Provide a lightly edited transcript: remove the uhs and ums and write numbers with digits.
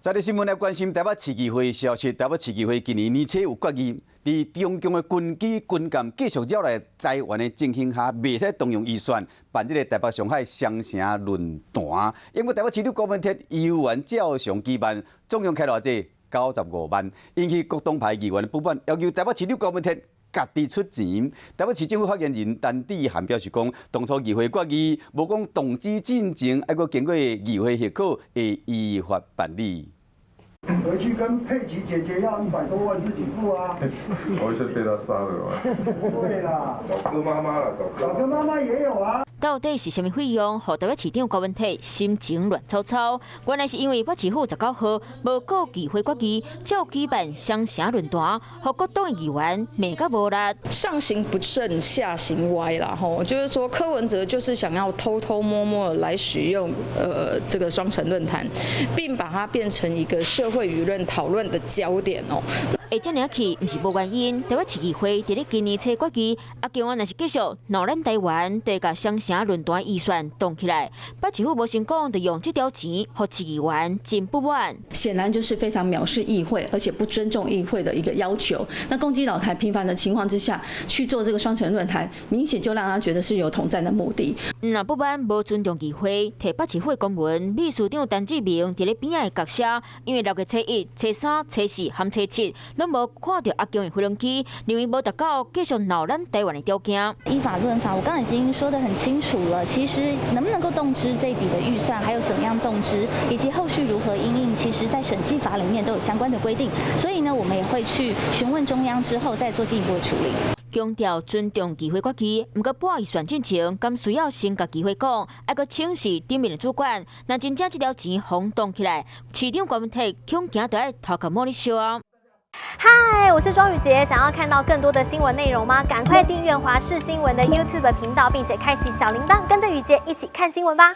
這個新聞來關心台北市議會消息，台北市議會今年年初有決議，佇中共的軍機軍艦繼續繞來台灣的情形下，袂使動用預算辦這個台北上海雙城論壇。因為台北市長柯文哲猶原照常舉辦，總共開偌濟95萬，引起各黨派議員的不滿，要求台北市長柯文哲家己出錢。台北市政府發言人陳智菡表示講，當初議會決議無講動支進程，愛閣經過議會許可，會依法辦理。回去跟佩奇姐姐要100多萬自己付啊！我是被他殺了。不會啦，找柯媽媽啦，找找柯媽媽也有啊。到底是啥物費用，予台北市長柯文哲心情亂糟糟？原來是因為北市府19號無顧議會決議，照舉辦雙城論壇，予各黨議員罵甲無力。上行不正下行歪啦，吼，就是說柯文哲就是想要偷偷摸摸的來使用這個雙城論壇，並把它變成一個社會輿論討論的焦點哦。會遮爾氣，毋是無原因。台北市議會佇咧今年初決議，阿共啊，若是繼續鬧咱台灣，就共雙城論壇預算凍起來。北市府無成功，就用這條錢，予市議員真不滿。顯然就是非常藐視議會，而且不尊重議會的一個要求。那共機擾台頻繁的情況之下去做這個雙城論壇，明顯就讓他覺得是有統戰的目的。若不滿無尊重議會，提北市府公文，秘書長陳志明佇咧邊仔的角寫，因為6月初一、初三、初四和初七，攏無看著阿共的飛行機，認為無達到繼續鬧咱台灣的條件。依法論法，我剛才已經說得很清楚了。其實能不能夠動支這筆的預算，還有怎樣動支，以及後續如何因應，其實在審計法裡面都有相關的規定。所以呢，我們也會去詢問中央之後，再做進一步的處理。強調尊重議會決議，毋過撥預算進程，敢需要先共議會講，愛閣請示頂面的主管。若真正這條錢予凍起來，市長柯文哲恐驚著愛頭殼摸咧燒。嗨，我是莊宇傑，想要看到更多的新聞內容嗎？趕快訂閱華視新聞的 YouTube 頻道，並且開啟小鈴鐺，跟着宇傑一起看新聞吧。